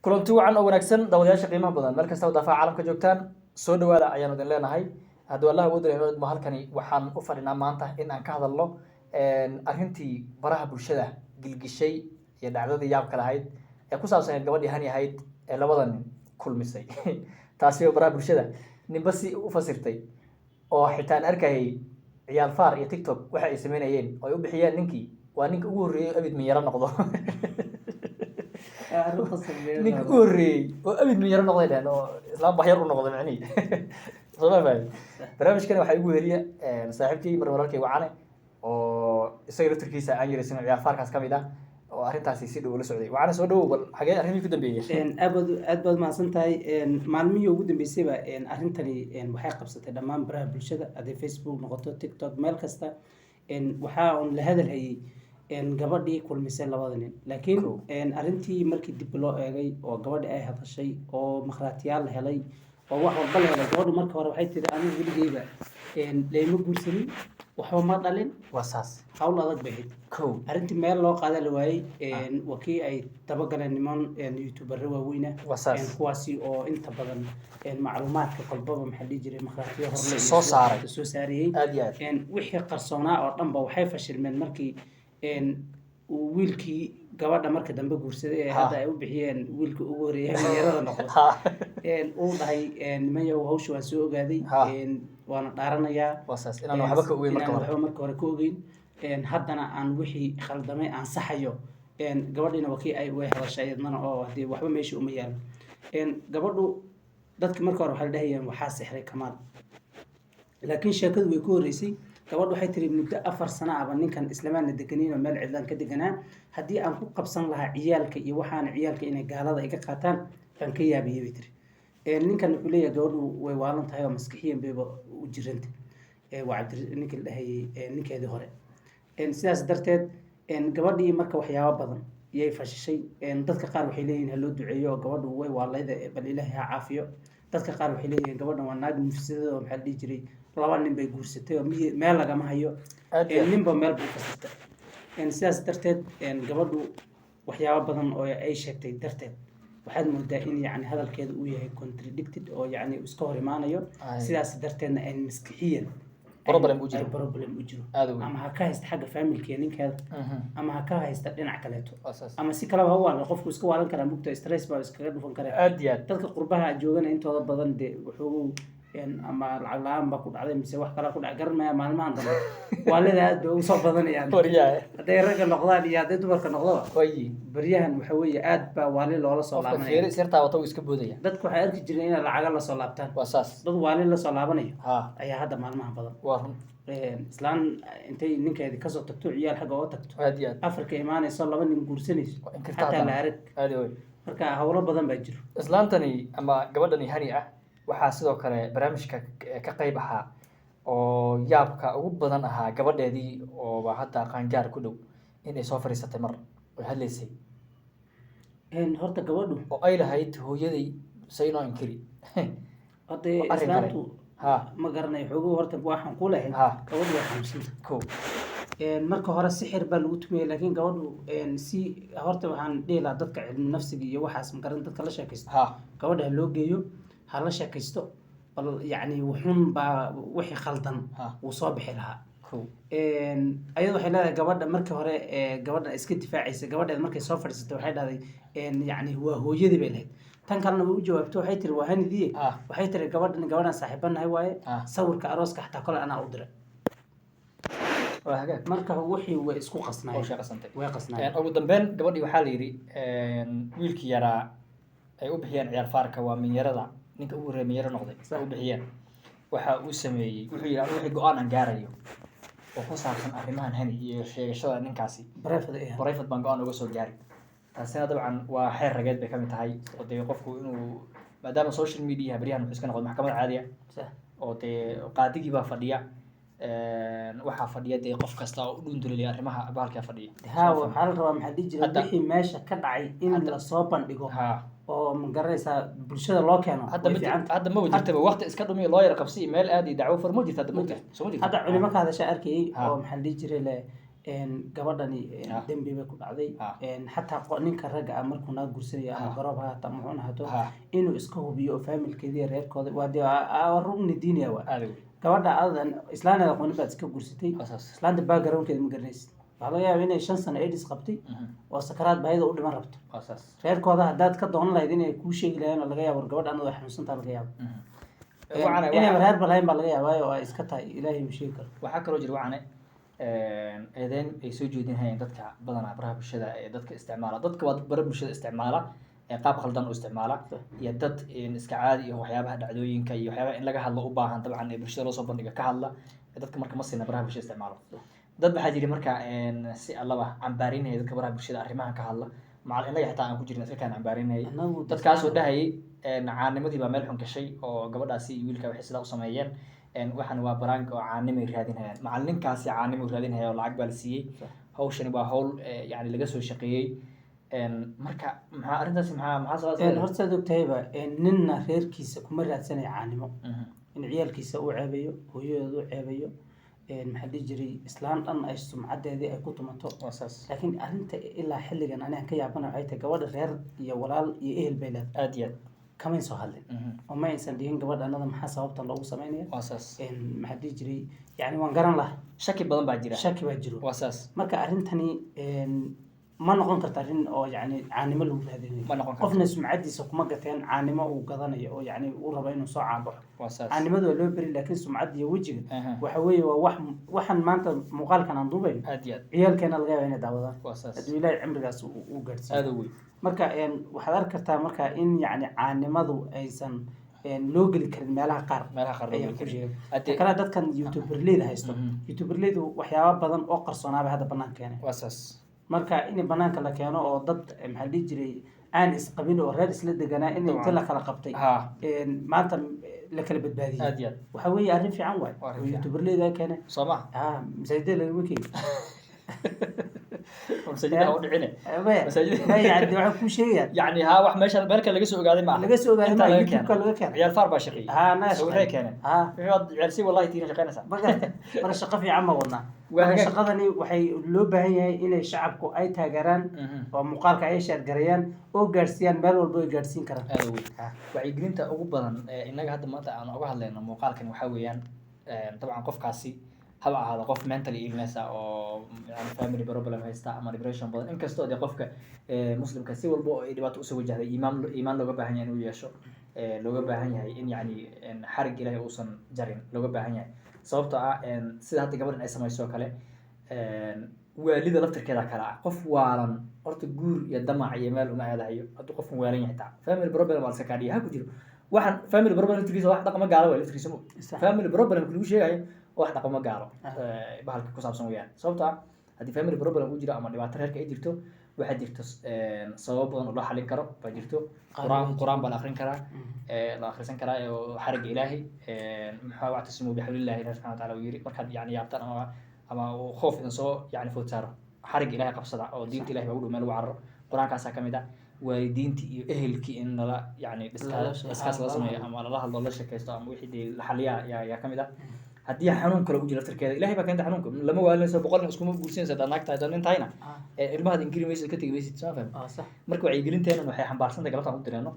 Kulanti wacan oo wanaagsan, daawadayaasha qiimaha badan, meel kasta oo daafaha caalamka joogtaan, soo dhawaada ayaanu idin leenahay. Haddii Allah awood leh inoo idmo, halkani waxaan u fadhinaa maanta in aan ka hadalno arrintii baraha bulshada gilgishay iyo dhacdadii yaabka lahayd ee ku saabsaneyd gabadhii Hani ahayd ee labada nin kulmisay, taasi oo baraha bulshada ninba si u fasirtay, oo xitaa aan arkayay ciyaal faar iyo TikTok waxa ay sameynayeen oo ay u bixiyeen ninkii waa ninka ugu horreeyey oo abid minyaro noqdo, ninka ugu horreeyey oo abid minyaro noqday dhehen, oo islaam baxyar u noqday macnihii. Soo ma fahmi? Barnaamijkani waxaa igu heliya saaxiibkii mar walaalkay Wacane, oo isaga laftirkiisa aan yaraysan ciyaal faarkaas ka mid ah oo arrintaasi si dhow ula socday. Wacane, soo dhowow. Bal xagee arrimihii ku dambeeyey? Aad baad mahadsan tahay. Maalmihii ugu dambeysayba arrintani waxay qabsatay dhammaan baraha bulshada, hadday Facebook noqoto, TikTok, meel kasta. Waxaa un la hadal hayay gabadhii kulmisay labada nin, laakiin arrintii markii dib loo eegay oo gabadhii ay hadashay oo makhraatiyaal la helay oo wax walba la helay, gabadhu marka hore waxay tiri: "Anigu weligeyba layma guursanin, waxba ma dhalin." Waa saas. Hawl adag bay ahayd. Arrintii meel loo qaada la waayey. Waa kii ay dabagaleen niman youtubero waaweyna. Waa saas. Kuwaasi oo inta badan macluumaadka kolbaba, maxaa dhihi jiray, makhraatiyo horle iyo soo saaray. Soo saarayey. Aad iyo aad. Wixii qarsoonaa oo dhanba waxay fashilmeen markii uu wiilkii gabadha marka dambe guursaday ee hadda ay u bixiyeen wiilkii ugu horreeyay dhalinyarada noqdo uu dhahay: "Niman yahow, hawsha waan soo ogaaday, waana dhaaranayaa." Waa saas, inaan waxba ka ogeyn marka inaan hore. Waxba marka hore ka ogeyn. Haddana aan wixii khaldamay aan saxayo. Gabadhiina waa kii ay way hadashay iyadnana, oo hadii waxba meesha uma yaalo. Gabadhu dadki marka hore waxay la dhahayeen waxaa sixray Kamaal, laakiin sheekadu way ku horreysay. Gabadhu waxay tiri: "Muddo 4 sano aba ninkan islamaana deganiin oo meel cidlaan ka deganaa. Haddii aan ku qabsan lahaa ciyaalka iyo waxaana ciyaalka inay gaalada iga qaataan baan ka yaabayay," bay tiri. Ninkan wuxuu leeyahay gabadhu way waalan tahay oo maskixiyan bayba u jiranta. Waa Cabdi ninkii la dhahayay, ninkeedii hore. Sidaas darteed gabadhii marka waxyaabo badan yay fashishay. Dadka qaar waxay leeyihin ha loo duceeyo oo gabadhu way waalayda, bal Ilaahay ha caafiyo. Dadka qaar waxay leeyihiin gabadhan waa naag mufsidada oo, maxaa la dhihi jiray, laba nin bay guursatay oo meel lagama hayo. Aad iyo aad. Ninba meel buu fasirtay. Sidaas darteed gabadhu waxyaabo badan oo ay sheegtay darteed waxaad moodaa in yacni hadalkeeda uu yahay contradicted oo yacni iska hor imaanayo. Sidaas darteedna ay maskixiyan problem u jiro. Ay problem u jiro. Aad u weyn. Ama ha ka haysta xagga familka ninkeeda, ama ha ka haysta dhinac kaleeto, Waa saas. ama si kaleba ha u waalan. Qofku iska waalan karaa mugta, stress baa iskaga dhufan karaa. Aad iyo aad. Dadka qurbaha joogana intooda badan dee wuxuu ama lacag la-aan baa ku dhacday mise wax kalaa ku dhacay garan maya, maalmahan dambe waalida aad bay ugu soo badanayaan. Waryahay. Hadday ragga noqdaan iyo hadday dumarka noqdaba, wayi baryahan waxa weeye aad baa waali loola soo qofka laabanaya. Fiiri sirtaa wata, uu iska boodaya. Dadku waxay arki jireen inay lacaga lasoo laabtaan. Waa saas. Dad waali lasoo laabanayo ayaa hadda maalmaha badan. Waa run. Islaan intay ninkeedi kasoo tagto, ciyaal xagga oo tagto, Aad iyo aad. Afrika imaanayso, laba nin guursanayso, Waa inkirta xataa haddana. la arag. Aad iyo weyn. Marka howlo badan baa jiro. Islaantani ama gabadhani Hani ah waxaa sidoo kale barnaamijka ka qayb ahaa oo yaabka ugu badan ahaa gabadheedii ooba hadda qaangaar ku dhow inay soo fadhiisatay mar oy hadlaysay. Horta gabadhu oo ay lahayd hooyaday saynoo inkiri. Hadda Waa arrin kale. islaantu ma garanayo xoogo. Horta waxaan ku lehay gabadhu waa xanuunsanta. Marka hore sixir baa lagu tumayay, laakiin gabadhu si horta waxaan dhihi lahaa dadka cilmi nafsiga iyo waxaas ma garan, dadka la sheekaysto, gabadha ha loo geeyo, ha la sheekaysto bal, yacni wuxun baa wixii khaldan wuu soo bixi lahaa. Ayadu waxay leedahay gabadha markii hore gabadha iska difaacaysa. Gabadheed markay soo fadhiisatay waxay dhahday yacni waa hooyadii bay lahayd. Tan kalena way u jawaabto, waxay tiri waa Hanidiye. Waxay tiri gabadhan gabadhan saaxiibanahay waaye. Sawirka arooska xataa kole anaa u diray. Waa hagaag. Marka wixii way isku qasnaayeen. Hawsha qasantay. Way qasnaayeen. Ugu dambeyn gabadhii waxaa la yidhi wiilkii yaraa ay u bixiyeen ciyaar faarka waa minyarada, ninka ugu horreeya minyaro noqday ay u bixiyeen, waxa uu sameeyey, wuxuu yidhi: "Anigu wixii go-aan aan gaarayo oo ku saabsan arrimahan Hani iyo sheegashada ninkaasi private ay ahayd. Private baan go-aan uga soo gaari." Taasina dabcan waa xeer rageed bay ka mid tahay, oo dee qofku inuu maadaama social media beryahan wuxuu iska noqday maxkamad caadi ah, oo dee qaadigii baa fadhiya, waxaa fadhiya dee qof kasta oo u dhuundulilaya arrimaha bahalkaa fadhiya. Ha, waxaa la rabaa, maxaa dhihi jiray, wixii meesha ka dhacay in lasoo bandhigo oo ma garanaysaa bulshada loo keeno. Hadda way ma fiican. Hadda ma jirtaba waqti iska dhumiyo loo yar qabsi iyo meel aad iyo dacwo fur ma jirto hadda, ma jirto, soo ma jirto. Hadda culimo ka hadasha arkayay oo, maxaa la dhihi jiray, le Gabadhani dembi bay ku dhacday. Xataa ninka ragga ah markuu naag guursanaya ama garoob ha haato ama muxuun ahaato, inuu iska hubiyo oo family-keeda iyo reerkooda waa dee rugni diiniya waa. Aada weyn. Gabadha aadan islaanada aqoonin baad iska guursatay. Waa saas. Islaanta backgroundkeeda ma garanaysid. Waxaa laga yaabaa inay 5 sano AIDS qabtay oo sakaraad baahida u dhiman rabto. Waa saas. Reerkooda haddaad ka doonan lahayd inay kuu sheegi lahayeen oo laga yaabo war gabadha anada way xanuunsantaa laga yaabo. Wacane, inay reer balahayn baa laga yaabaa oo ay iska tahay, Ilaahay uu sheegi karo. Waxaa kaloo jira, wacane, eedeyn ay soo jeedinayeen dadka badanaa baraha bulshada ee dadka isticmaala. Dadka waa dad bara bulshada isticmaala ee qaab khaldan u isticmaala iyo dad iska caadi iyo waxyaabaha dhacdooyinka iyo waxyaabaha in laga hadlo u baahan dabcan ee bulshada loo soo bandhiga ka hadla. Dadka marka ma siina baraha bulshada isticmaalo. Dad waxaa jiri marka si allaba cambaarinaya dadka baraha bulshada arrimahan ka hadla, macal innaga xitaa aan ku jirin iska kaan cambaarinayay. Annagu dadkaasoo dhahayay caanimadii baa meel xun gashay oo gabadhaasi iyo wiilka waxay sidaa u sameeyeen, waxan waa prank oo caanimay raadinayaan, macal ninkaasi caanimay raadinaya oo lacag baa la siiyey. Hawshani waa hawl yani laga soo shaqeeyey. Marka maxaa arrintaasi maxaa sabab? Horta saad ogtahayba, ninna reerkiisa kuma raadsanayo caanimo in ciyaalkiisa uu ceebayo, hooyadeeda u ceebayo, maxaa la dhihi jiray, islaan dhan ay sumcadeedii ay ku tumato. Waa saas. Laakiin arrinta ilaa xilligan anigan ka yaabana waxay tahay gabadha reer iyo walaal iyo ehel bay leedahay. Aad iyo aad. Kamay soo hadlin oo ma aysan dhihin gabadha anada maxaa sababta loogu sameynaya. Waa saas. Maxaa la dhihi jiray, yani waan garan laha. Shaki badan baa jira. Shaki baa jiro. Waa saas. Marka arrintani ma noqon karta arrin oo yani caanimo lagu raadinayo. Ma noqon karto. Qofna sumcadiisa kuma gateen caanimo uu gadanayo oo yani uu rabo inuu soo caanbaxo. Waa saas. Caanimadu waa loo beri, laakiin sumcadda iyo wejiga waxa weeye waa wax waxaan maanta muuqaalkan aan duubayno Aad iyo aad. ciyaalkeena laga yaaba inay daawadaan Waa saas. hadduu Ilaahay cimrigaas uu gaadhsiiyo. Aada u weyn. Marka waxaad arki kartaa marka in yani caanimadu aysan loo geli karin meelaha qaar. Meelaha qaar loo ayaan geli ku karin. sheegay. Haddee- Ta kale, dadkan youtuberleyda haysto, youtuberleydu waxyaaba badan oo qarsoonaaba hadda banaan keenay. Waa saas. Marka in banaanka la keeno oo dad maxaa la dhihi jiray aan isqabin oo reer isla deganaa in inta la kala qabtay maanta la kala badbaadiyey, Aad iyo aad. waxa weeye arrin fiican waay. Waa arrin oo fiican. Youtuberleyda ay keeneen. Soo ma Ha, masaajidada lagama keeni. Masaajida u dhicine. Maya. Maya, yani waxaan kuu sheegayaan Yani ha, wax meesha meel kale laga soo ogaaday ma aha. Laga soo ogaaday Intaa maaha, laga YouTube-ka keenay. laga keenay. Ciyaal faar baa shaqeeyey. Ha, annaga Sawirray shaqeeyey. keeneen. Wixii waad ciyaal si wallahi tiina shaqeynaysaa. Ma garata, marka shaqo fiican ma wadnaa. Waa Marka hagaag. shaqadani waxay loo baahan yahay inay shacabku ay taageeraan oo muuqaalka ay share-gareeyaan oo gaadhsiiyaan meel walba ay gaadhsiin karaan. Aada u weyn. Wacyigelinta ugu badan ee innaga hadda maanta aan uga hadlayno muuqaalkan waxaa weeyaan, dabcan qofkaasi haba ahaado qof mentally illness ah oo yani family problem haysta ama depression badan, inkastoo dee qofka muslimka si walba oo ay dhibaato usoo wajahday iimaan looga baahan yahay inuu yeesho, looga baahan yahay in yani xarig Ilaahay uusan jarin looga baahan yahay, sababtoo ah sida hadda gabadhan ay samayso oo kale, waalida laftirkeeda kale ah. Qof waalan horta guur iyo damac iyo meel uma aadahayo. Hadduu qofkan waalan yahay taa family problem waa la iska kaadhiya ha ku jiro. Waxaan family problem laftirkiisa wax dhaqamo gaalo waay laftirkiisa mo. Family problem lagu sheegayo wax dhaqamo gaalo bahalka ku saabsan weeyaan, sababtoo ah haddii family problem uu jiro ama dhibaato reerka ay jirto, waxaa jirto sababo badan oo loo xalin karo baa jirto. Quraan, quraan baa la akrin karaa, la akhrisan karaa oo xarigga Ilaahay, maxaa واعتصموا بحبل الله, Ilahi subxana wataala uu yiri markaad yani yaabtaan ama uu khoof idin soo yani food saaro, xarigga Ilahay qabsada oo diinta Ilahay baa u dhow meel lagu cararo. Qur-aankaasaa kamid ah. Waalidiintii iyo ehelkii in lala yani discuss la sameeyo ama lala hadlo, la sheekaysto ama wixii dee la xaliyaa yaa kamid ah. Haddii xanuun kale u jiro laftirkeeda, Ilahay baa keenta xanuunka, lama waalinayso. 100 nin iskuma guursanaysa haddaad naag tahay, haddaad nin tahayna ilmahaad inkiri maysid, ka tegi maysid, soo fahmi? Sax. Marka wacyigelinteenan waxay xambaarsantahay galabtaan u direeno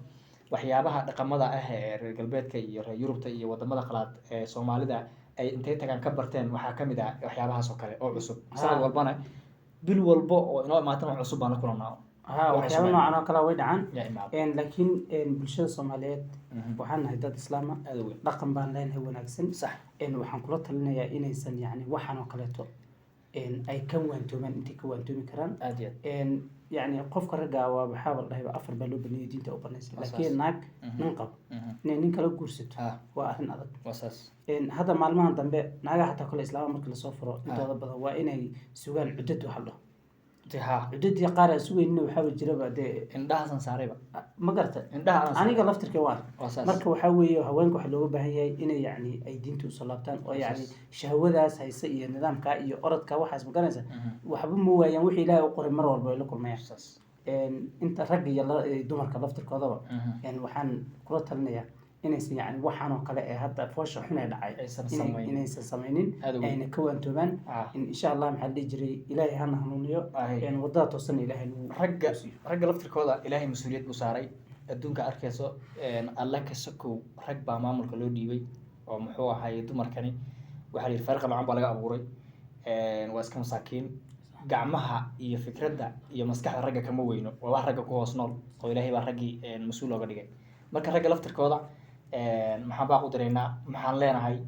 waxyaabaha dhaqamada ah ee reer galbeedka iyo reer Yurubta iyo wadamada qalaad ee Soomaalida ay intay tagaan ka barteen. Waxaa kamid ah waxyaabahaas oo kale oo cusub sanad walbana, bil walbo oo inoo imaatan wax cusub baan la kulanaa. Ha, waxyaaba noocan oo kale way dhacaan. Yaa imaada. Laakiin bulshada Soomaaliyeed waxaan nahay dad islaama, Aada u weyn. dhaqan baan leenahay wanaagsan. Waxaan kula talinayaa inaysan yani waxan oo kaleeto ay ka waantoomaan intay ka waantoomi karaan. Aada iyo aad. Yani qofka ragga waa waxaaba la dhahay afar baa loo baneeyay, diinta u banaysay, Waa saas. laakiin naag nin qabo inay nin kala guursato waa arrin adag. Waa saas. Hadda maalmahan dambe naagaha xataa kale islaama marka lasoo furo intooda badan waa inay sugaan cuddad waxa la dhaho. Cuddadii qaar aan sugaynin waxaaba jiraba dee. Indhahaasan saarayba. Ma garata? Indhaha aan saaray. Aniga laftirkay waa arkay. Waa saas. Marka waxaa weeye haweenka waxaa looga baahan yahay inay yani ay diinta usoo laabtaan oo yani shahwadaas hayse iyo nidaamka iyo orodka waxaas, ma garanaysa, waxba ma waayaan. Wixii Ilaahay u qoray mar walba ay la kulmayaan. Saas. Inta ragga iyo dumarka laftirkoodaba waxaan kula talinayaa Inaysan yacni waxaan oo kale ee hadda foosha xun ee dhacay Aysan samaynin. Inaysan samaynin, Aad u weyn. ayna ka waantoobaan. Insha Allah, maxaa la dhihi jiray, Ilaahay hana hanuuniyo. Wadada toosan Ilaahay nagu Ragga siiyo. Ragga laftirkooda Ilaahay mas-uuliyad buu saaray. Adduunka arkayso, Alla ka sokow, rag baa maamulka loo dhiibay oo muxuu ahaay, dumarkani waxaa la yidhi farqa lacan baa laga abuuray. Waa iska masaakiin. Gacmaha iyo fikradda iyo maskaxda ragga kama weyno, waa wax ragga ku hoos nool oo Ilaahay baa raggii mas-uul looga dhigay. Marka ragga laftirkooda maxaan baaq u diraynaa? Maxaan leenahay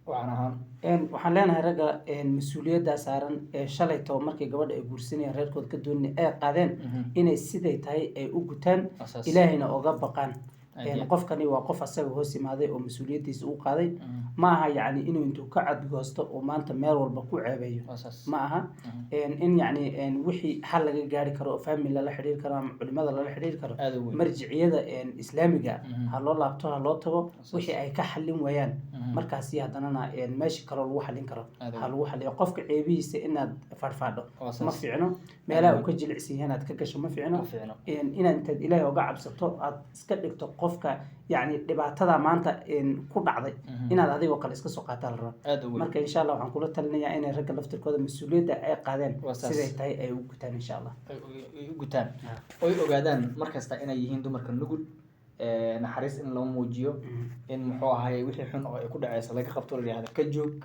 waxaan ahaan? Waxaan leenahay ragga mas-uuliyaddaa saaran ee shalayto markay gabadha ay guursanayeen, reerkooda ka doonayeen ay qaadeen, inay siday tahay ay u gutaan, Asaas. Ilaahayna oga baqaan. Aad iyo aad. Qofkani waa qof asaga hoos imaaday oo mas-uuliyaddiisa u qaaday. Ma aha yacni inuu intuu ka cadgoosto oo maanta meel walba ku ceebeeyo. Asaas. Ma aha. In yacni wixii xal laga gaari karo oo family lala xiriiri karo ama culimada lala xiriiri karo, Aad u weyn. marjiciyada islaamiga ha loo laabto, ha loo tago. Asaas. Wixii ay ka xallin waayaan markaasi haddanana meesha kaloo lagu xallin karo Aad u ha weyn. lagu xalliyo. Qofka ceebihiisa inaad fadhfaadho Asaas. ma fiicno. Meelaha uu ka jilicsan yahay inaad ka gasho ma fiicno. Ma fiicno. Inaad intaad Ilaahay oga cabsato aad iska dhigto qofka yacni dhibaatada maanta ku dhacday inaad adigoo kale iska soo qaataa la rabaa. Aad u weyn. Marka insha Allah waxaan kula talinayaa inay ragga laftirkooda mas-uuliyadda ay qaadeen Waa saas. siday tahay ay u gutaan, insha Allah. Ay u gutaan oy ogaadaan mar kasta inay yihiin dumarka nugul, naxariis in loo muujiyo, in muxuu ahaay, wixii xun oo ay ku dhaceysa laga qabto, la yihahdo ka joog.